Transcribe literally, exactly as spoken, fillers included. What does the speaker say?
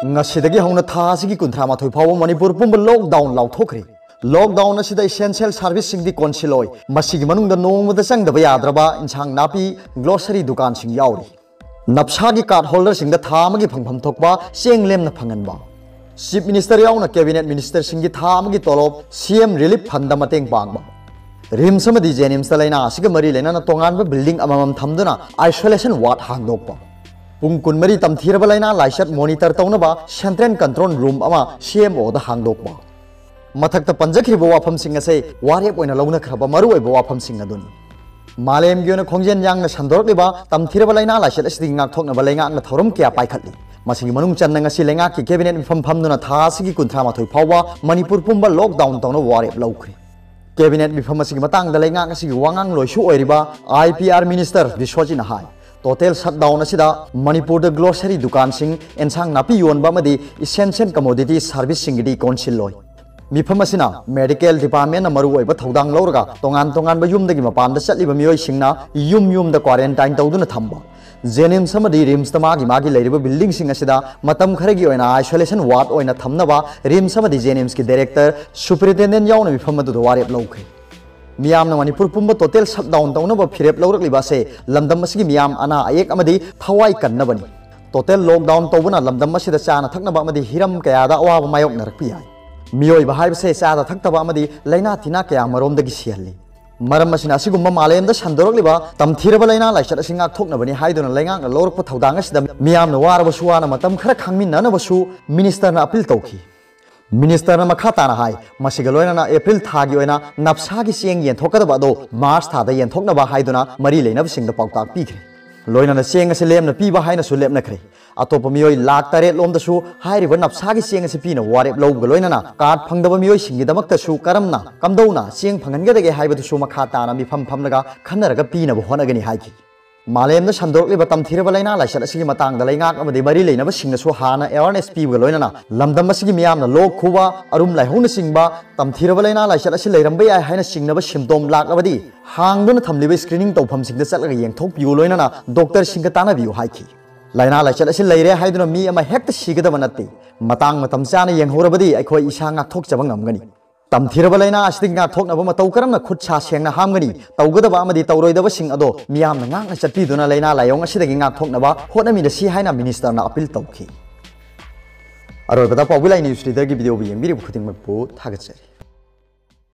ꯉꯁꯤꯗꯒꯤ ꯍꯧꯅ ꯊꯥ ꯑꯁꯤꯒꯤ ꯀꯨꯟꯊ꯭ꯔꯥ ꯃꯥꯊꯣꯏ ꯐꯥꯎꯕ ꯃꯅꯤꯄꯨꯔ ꯄꯨꯝꯕ ꯂꯣꯛꯗꯥꯎꯟ ꯂꯥꯎꯊꯣꯛꯈ꯭ꯔꯦ꯫ ꯂꯣꯛꯗꯥꯎꯟ ꯑꯁꯤꯗ ꯏꯁꯦꯟꯁꯤꯌꯦꯜ ꯁꯥꯔꯚꯤꯁꯁꯤꯡꯗꯤ ꯀꯣꯟꯁꯤꯜꯂꯣꯏ꯫ ꯃꯁꯤꯒꯤ ꯃꯅꯨꯡꯗ ꯅꯣꯡꯃꯗ ꯆꯪꯗꯕ ꯌꯥꯗ꯭ꯔꯕ ꯏꯟꯁꯥꯡ ꯅꯥꯄꯤ, ꯒ꯭ꯔꯣꯁꯔꯤ ꯗꯨꯀꯥꯟꯁꯤꯡ ꯌꯥꯎꯔꯤ꯫ ꯅꯞꯁꯥꯒꯤ ꯀꯥꯔꯗ ꯍꯣꯜꯗꯔꯁꯤꯡꯗ ꯊꯥ ꯑꯃꯒꯤ ꯐꯪꯐꯝ ꯊꯣꯛꯄ ꯆꯦꯡ ꯂꯦꯝꯅ ꯐꯪꯍꯟꯕ꯫ ꯆꯤꯐ ꯃꯤꯅꯤꯁꯇꯔ ꯌꯥꯎꯅ ꯀꯦꯕꯤꯅꯦꯠ ꯃꯤꯅꯤꯁꯇꯔꯁꯤꯡꯒꯤ ꯊꯥ ꯑꯃꯒꯤ ꯇꯣꯂꯣꯞ ꯁꯤꯑꯦꯝ ꯔꯤꯂꯤꯐ ꯐꯟꯗ ꯃꯇꯦꯡ ꯄꯥꯡꯕ꯫ ꯔꯤꯝꯁ ꯑꯃꯗꯤ ꯖꯦꯅꯤꯝꯁꯇ ꯂꯥꯏꯅꯥ ꯑꯁꯤꯒ ꯃꯔꯤ ꯂꯩꯅꯅ ꯇꯣꯉꯥꯟꯕ ꯕꯤꯜꯗꯤꯡ ꯑꯃꯃꯝ ꯊꯝꯗꯨꯅ ꯑꯥꯏꯁꯣꯂꯦꯁꯟ ꯋꯥꯔꯗ ꯍꯥꯡꯗꯣꯛꯄ꯫ ꯄꯨꯡ ꯀꯨꯟꯃꯔꯤ ꯇꯝꯊꯤꯔꯕ ꯂꯥꯏꯅꯥ ꯂꯥꯏꯆꯠ ꯃꯣꯅꯤꯇꯔ ꯇꯧꯅꯕ ꯁꯦꯟꯇ꯭ꯔꯦꯜ ꯀꯟꯇ꯭ꯔꯣꯜ ꯔꯨꯝ ꯑꯃ ꯁꯤꯑꯦꯝꯑꯣꯗ ꯍꯥꯡꯗꯣꯛꯄ꯫ ꯃꯊꯛꯇ ꯄꯟꯖꯈ꯭ꯔꯤꯕ ꯋꯥꯐꯝꯁꯤꯡ ꯑꯁꯦ ꯋꯥꯔꯦꯞ ꯑꯣꯏꯅ ꯂꯧꯅꯈ꯭ꯔꯕ ꯃꯔꯨꯑꯣꯏꯕ ꯋꯥꯐꯝꯁꯤꯡ ꯑꯗꯨꯅꯤ꯫ ꯃꯥꯂꯦꯝꯒꯤ ꯑꯣꯏꯅ ꯈꯣꯡꯖꯦꯜ ꯌꯥꯡꯅ ꯁꯟꯗꯣꯔꯛꯂꯤꯕ ꯇꯝꯊꯤꯔꯕ ꯂꯥꯏꯅꯥ ꯂꯥꯏꯆꯠ ꯑꯁꯤꯗꯒꯤ ꯉꯥꯛꯊꯣꯛꯅꯕ ꯂꯩꯉꯥꯛꯅ ꯊꯧꯔꯝ ꯀꯌꯥ ꯄꯥꯏꯈꯠꯂꯤ꯫ ꯃꯁꯤꯒꯤ ꯃꯅꯨꯡ ꯆꯟꯅ ꯉꯁꯤ ꯂꯩꯉꯥꯛꯀꯤ ꯀꯦꯕꯤꯅꯦꯠ ꯃꯤꯐꯝ ꯐꯝꯗꯨꯅ ꯊꯥ ꯑꯁꯤꯒꯤ ꯀꯨꯟꯊ꯭ꯔꯥ ꯃꯥꯊꯣꯏ ꯐꯥꯎꯕ ꯃꯅꯤꯄꯨꯔ ꯄꯨꯝꯕ ꯂꯣꯛꯗꯥꯎꯟ ꯇꯧꯅꯕ ꯋꯥꯔꯦꯞ ꯂꯧꯈ꯭ꯔꯦ꯫ ꯀꯦꯕꯤꯅꯦꯠ ꯃꯤꯐꯝ ꯑꯁꯤꯒꯤ ꯃꯇꯥꯡꯗ ꯂꯩꯉꯥꯛ ꯑꯁꯤꯒꯤ ꯋꯥꯉꯥꯡꯂꯣꯏꯁꯨ ꯑꯣꯏꯔꯤꯕ ꯑꯥꯏ ꯄꯤ ꯑꯥꯔ ꯃꯤꯅꯤꯁꯇꯔ ꯕꯤꯁ꯭ꯋꯖꯤꯠꯅ ꯍꯥꯏ, ꯇꯣꯇꯦꯜ ꯁꯠꯗꯥꯎꯟ ꯑꯁꯤꯗ ꯃꯅꯤꯄꯨꯔꯗ ꯒ꯭ꯔꯣꯁꯔꯤ ꯗꯨꯀꯥꯟꯁꯤꯡ, ꯑꯦꯟꯁꯥꯡ ꯅꯥꯄꯤ ꯌꯣꯟꯕ ꯑꯃꯗꯤ ꯏꯁꯦꯟꯁꯤꯌꯦꯜ ꯀꯃꯣꯗꯤꯇꯤ ꯁꯥꯔꯚꯤꯁꯁꯤꯡꯒꯤꯗꯤ ꯀꯣꯟꯁꯤꯜꯂꯣꯏ꯫ ꯃꯤꯐꯝ ꯑꯁꯤꯅ ꯃꯦꯗꯤꯀꯦꯜ ꯗꯤꯄꯥꯔꯠꯃꯦꯟꯅ ꯃꯔꯨꯑꯣꯏꯕ ꯊꯧꯗꯥꯡ ꯂꯧꯔꯒ ꯇꯣꯉꯥꯟ ꯇꯣꯉꯥꯟꯕ ꯌꯨꯝꯗꯒꯤ ꯃꯄꯥꯟꯗ ꯆꯠꯂꯤꯕ ꯃꯤꯑꯣꯏꯁꯤꯡꯅ ꯌꯨꯝ ꯌꯨꯝꯗ ꯀ꯭ꯋꯥꯔꯦꯟꯇꯥꯏꯟ ꯇꯧꯗꯨꯅ ꯊꯝꯕ, ꯖꯦꯅꯤꯝꯁ ꯑꯃꯗꯤ ꯔꯤꯝꯁꯇ ꯃꯥꯒꯤ ꯃꯥꯒꯤ ꯂꯩꯔꯤꯕ ꯕꯤꯜꯗꯤꯡꯁꯤꯡ ꯑꯁꯤꯗ ꯃꯇꯝ ꯈꯔꯒꯤ ꯑꯣꯏꯅ ꯑꯥꯏꯁꯣꯂꯦꯁꯟ ꯋꯥꯔꯗ ꯑꯣꯏꯅ ꯊꯝꯅꯕ ꯔꯤꯝꯁ ꯑꯃꯗꯤ ꯖꯦꯅꯤꯝꯁꯀꯤ ꯗꯥꯏꯔꯦꯛꯇꯔ, ꯁꯨꯄꯔꯤꯟꯇꯦꯟꯗꯦꯟꯠ ꯌꯥꯎꯅ ꯃꯤꯐꯝ ꯑꯗꯨꯗ ꯋꯥꯔꯦꯞ ꯂꯧꯈ꯭ꯔꯦ꯫ ꯃꯤꯌꯥꯝꯅ ꯃꯅꯤꯄꯨꯔ ꯄꯨꯝꯕ ꯇꯣꯇꯦꯜ ꯁꯠꯗꯥꯎꯟ ꯇꯧꯅꯕ ꯐꯤꯔꯦꯞ ꯂꯧꯔꯛꯂꯤꯕ ꯑꯁꯦ ꯂꯝꯗꯝ ꯑꯁꯤꯒꯤ ꯃꯤꯌꯥꯝ ꯑꯅꯥ ꯑꯌꯦꯛ ꯑꯃꯗꯤ ꯊꯋꯥꯏ ꯀꯟꯅꯕꯅꯤ꯫ ꯇꯣꯇꯦꯜ ꯂꯣꯛꯗꯥꯎꯟ ꯇꯧꯕꯅ ꯂꯝꯗꯝ ꯑꯁꯤꯗ ꯆꯥꯅ ꯊꯛꯅꯕ ꯑꯃꯗꯤ ꯍꯤꯔꯝ ꯀꯌꯥꯗ ꯑꯋꯥꯕ ꯃꯥꯌꯣꯛꯅꯔꯛꯄ ꯌꯥꯏ꯫ ꯃꯤꯑꯣꯏꯕ ꯍꯥꯏꯕꯁꯦ ꯆꯥꯗ ꯊꯛꯇꯕ ꯑꯃꯗꯤ ꯂꯥꯏꯅꯥ ꯇꯤꯟꯅꯥ ꯀꯌꯥ ꯃꯔꯣꯝꯗꯒꯤ ꯁꯤꯍꯜꯂꯤ꯫ ꯃꯔꯝ ꯑꯁꯤꯅ ꯑꯁꯤꯒꯨꯝꯕ ꯃꯥꯂꯦꯝꯗ ꯁꯟꯗꯣꯔꯛꯂꯤꯕ ꯇꯝꯊꯤꯔꯕ ꯂꯥꯏꯅꯥ ꯂꯥꯏꯆꯠ ꯑꯁꯤ ꯉꯥꯛꯊꯣꯛꯅꯕꯅꯤ ꯍꯥꯏꯗꯨꯅ ꯂꯩꯉꯥꯛꯅ ꯂꯧꯔꯛꯄ ꯊꯧꯗꯥꯡ ꯑꯁꯤꯗ ꯃꯤꯌꯥꯝꯅ ꯋꯥꯔꯕꯁꯨ ꯋꯥꯅ ꯃꯇꯝ ꯈꯔ ꯈꯥꯡꯃꯤꯟꯅꯅꯕꯁꯨ ꯃꯤꯅꯤꯁꯇꯔꯅ ꯑꯄꯤꯜ ꯇꯧꯈꯤ꯫ ꯃꯤꯅꯤꯁꯇꯔꯅ ꯃꯈꯥ ꯇꯥꯅ ꯍꯥꯏ, ꯃꯁꯤꯒ ꯂꯣꯏꯅꯅ ꯑꯦꯄ꯭ꯔꯤꯜ ꯊꯥꯒꯤ ꯑꯣꯏꯅ ꯅꯞꯁꯥꯒꯤ ꯆꯦꯡ ꯌꯦꯟꯊꯣꯛꯀꯗꯕ ꯑꯗꯨ ꯃꯥꯔꯆ ꯊꯥꯗ ꯌꯦꯟꯊꯣꯛꯅꯕ ꯍꯥꯏꯗꯨꯅ ꯃꯔꯤ ꯂꯩꯅꯕꯁꯤꯡꯗ ꯄꯥꯎꯇꯥꯛ ꯄꯤꯈ꯭ꯔꯦ꯫ ꯂꯣꯏꯅꯅ ꯆꯦꯡ ꯑꯁꯤ ꯂꯦꯝꯅ ꯄꯤꯕ ꯍꯥꯏꯅꯁꯨ ꯂꯦꯞꯅꯈ꯭ꯔꯦ꯫ ꯑꯇꯣꯞꯄ ꯃꯤꯑꯣꯏ ꯂꯥꯈ ꯇꯔꯦꯠ ꯂꯣꯝꯗꯁꯨ ꯍꯥꯏꯔꯤꯕ ꯅꯞꯁꯥꯒꯤ ꯆꯦꯡ ꯑꯁꯤ ꯄꯤꯅꯕ ꯋꯥꯔꯦꯞ ꯂꯧꯕꯒ ꯂꯣꯏꯅꯅ ꯀꯥꯔꯗ ꯐꯪꯗꯕ ꯃꯤꯑꯣꯏꯁꯤꯡꯒꯤꯗꯃꯛꯇꯁꯨ ꯀꯔꯝꯅ ꯀꯝꯗꯧꯅ ꯆꯦꯡ ꯐꯪꯍꯟꯒꯗꯒꯦ ꯍꯥꯏꯕꯗꯨꯁꯨ ꯃꯈꯥ ꯇꯥꯅ ꯃꯤꯐꯝ ꯐꯝꯂꯒ ꯈꯟꯅꯔꯒ ꯄꯤꯅꯕ ꯍꯣꯠꯅꯒꯅꯤ ꯍꯥꯏꯈꯤ꯫ ꯃꯥꯂꯦꯝꯗ ꯁꯟꯗꯣꯔꯛꯂꯤꯕ ꯇꯝꯊꯤꯔꯕ ꯂꯥꯏꯅꯥ ꯂꯥꯏꯆꯠ ꯑꯁꯤꯒꯤ ꯃꯇꯥꯡꯗ ꯂꯩꯉꯥꯛ ꯑꯃꯗꯤ ꯃꯔꯤ ꯂꯩꯅꯕꯁꯤꯡꯅꯁꯨ ꯍꯥꯟꯅ ꯑꯦꯋꯥꯔꯅꯦꯁ ꯄꯤꯕꯒ ꯂꯣꯏꯅꯅ ꯂꯝꯗꯝ ꯑꯁꯤꯒꯤ ꯃꯤꯌꯥꯝꯅ ꯂꯣꯛ ꯈꯨꯕ, ꯑꯔꯨꯝ ꯂꯥꯏꯍꯧꯅꯆꯤꯡꯕ ꯇꯝꯊꯤꯔꯕ ꯂꯥꯏꯅꯥ ꯂꯥꯏꯆꯠ ꯑꯁꯤ ꯂꯩꯔꯝꯕ ꯌꯥꯏ ꯍꯥꯏꯅ ꯆꯤꯡꯅꯕ ꯁꯤꯝꯇꯣꯝ ꯂꯥꯛꯂꯕꯗꯤ ꯍꯥꯡꯗꯨꯅ ꯊꯝꯂꯤꯕ ꯁ꯭ꯀ꯭ꯔꯤꯅꯤꯡ ꯇꯧꯐꯝꯁꯤꯡꯗ ꯆꯠꯂꯒ ꯌꯦꯡꯊꯣꯛꯄꯤꯌꯨ, ꯂꯣꯏꯅꯅ ꯗꯣꯛꯇꯔꯁꯤꯡꯒ ꯇꯥꯟꯅꯕꯤꯌꯨ ꯍꯥꯏꯈꯤ꯫ ꯂꯥꯏꯅꯥ ꯂꯥꯏꯆꯠ ꯑꯁꯤ ꯂꯩꯔꯦ ꯍꯥꯏꯗꯨꯅ ꯃꯤ ꯑꯃ ꯍꯦꯛꯇ ꯁꯤꯒꯗꯕ ꯅꯠꯇꯦ꯫ ꯃꯇꯥꯡ ꯃꯇꯝ ꯆꯥꯅ ꯌꯦꯡꯍꯧꯔꯕꯗꯤ ꯑꯩꯈꯣꯏ ꯏꯁꯥ ꯉꯥꯛꯊꯣꯛꯆꯕ ꯉꯝꯒꯅꯤ꯫ ꯇꯝꯊꯤꯔꯕ ꯂꯥꯏꯅꯥ ꯑꯁꯤꯗꯒꯤ ꯉꯥꯛꯊꯣꯛꯅꯕ ꯃꯇꯧ ꯀꯔꯝꯅ ꯈꯨꯠ ꯁꯥ ꯁꯦꯡꯅ ꯍꯥꯝꯒꯅꯤ, ꯇꯧꯒꯗꯕ ꯑꯃꯗꯤ ꯇꯧꯔꯣꯏꯗꯕꯁꯤꯡ ꯑꯗꯣ ꯃꯤꯌꯥꯝꯅ ꯉꯥꯛꯅ ꯆꯠꯄꯤꯗꯨꯅ ꯂꯥꯏꯅꯥ ꯂꯥꯏꯑꯣꯡ ꯑꯁꯤꯗꯒꯤ ꯉꯥꯛꯊꯣꯛꯅꯕ ꯍꯣꯠꯅꯃꯤꯟꯅꯁꯤ ꯍꯥꯏꯅ ꯃꯤꯅꯤꯁꯇꯔꯅ ꯑꯄꯤꯜ ꯇꯧꯈꯤ꯫ ꯑꯔꯣꯏꯕꯗ ꯄꯥꯎꯕꯤ ꯂꯥꯏ ꯅ꯭ꯌꯨꯁ ꯂꯤꯗꯔꯒꯤ ꯚꯤꯗꯤꯑꯣꯕꯨ ꯌꯦꯡꯕꯤꯔꯤꯕ ꯈꯨꯗꯤꯡꯃꯛꯄꯨ ꯊꯥꯒꯠꯆꯔꯤ꯫